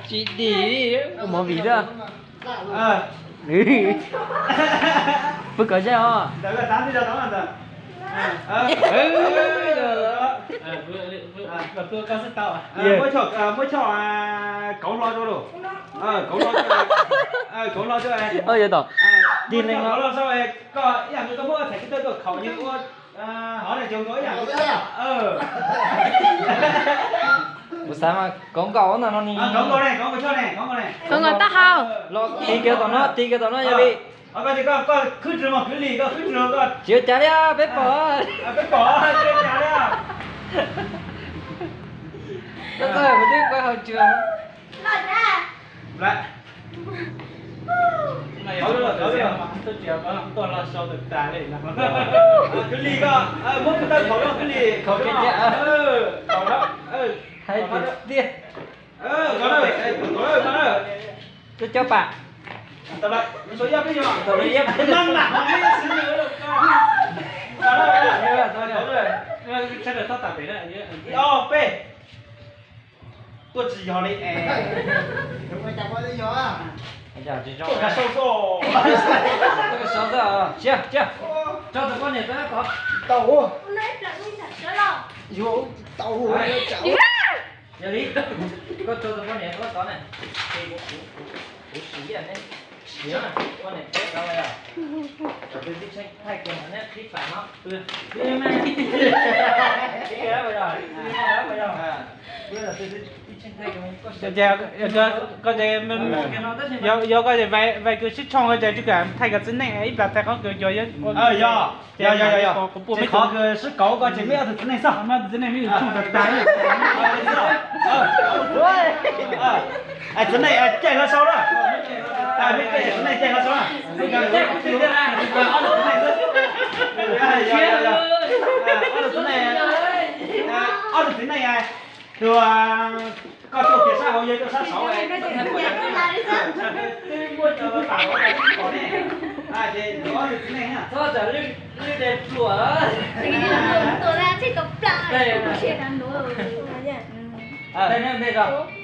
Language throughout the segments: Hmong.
Tsis dim movie thiab. Pw kom zaj os. Muab choj kauv hlo rau lauj. Kauv hlo, kauv hlo rau. Tig leej kauv hlo sau, koj ib yam li koj muab thaiv kib tawj tuaj khaum ua hov na, cov nkauj ib yam li. Kuv xav mas kauv nkaus ntawm no ni. Kauv nkaus taub hau. Los tig kiag tom no, tig kiag tom no yog li. Koj khwb rwg mog, kwv Lis, koj khwb rwg koj. Tsis ua cas li, peb pom. Peb pom, tsis ua cas li. Txog kuv twb pab hauv tsuag. Kwv Lis, koj muab kuv tawj khaum no, kwv Lis. Khaum no, hais tiag tiag. Twb cov pam. Tuaj tsis yog li es. Tuaj ka sau xwb. Tuaj ka sau xwb. Tso tus poj niam tau kov. Tau. Yuav tau. Yog li, koj tso tus poj niam tau kov na. Kuv siv ne, siv poj niam tau yog. Tus twg tib tshee thaij kiag neb qhib pam no. Koj ces, yog koj ces vai kws sib tshooj koj ces tsis kam thaij koj txiv neej ib plag thaij qhov kws cov yog. Yog, yog, yog, yog. Qhov kws sib kauv koj ces meb ob tug txiv neej xwb. Meb ob tug txiv neej meb yuav tshooj tag tag. Txiv neej caij hlo sau na. Meb caij, txiv neej caij hlo sau na. Ob tug txiv neej, ob tug txiv neej, tus koj tuaj kiag sab hauv, yog tuaj sab saud. Muaj cov pam hauv pom ne. Ces ob tug txiv neej na. Txhob tsam lwj de pluas.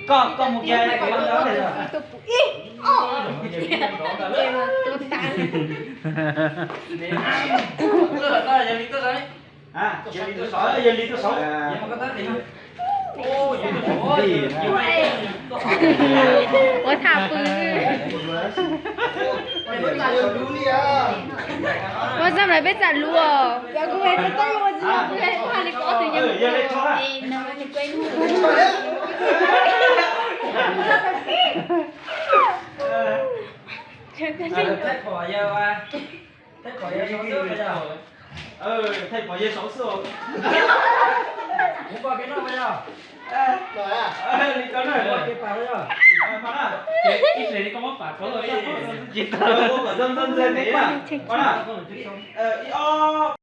Koj, koj mus kiag. Yog li tuaj saud, yog li tuaj saud. Ua tham pw. Ua xam lawv peb txam lus os. Thaij pom yawg, thaij pom yawg saud xwb yog. Thaij pom yawg saud xwb. Kuv pom kev noj yog. Li ko na, pom kev pam yog. Ib pliag li koj muab pam rau. Ntxawg ntxawg ntxawg ne. Ib ob.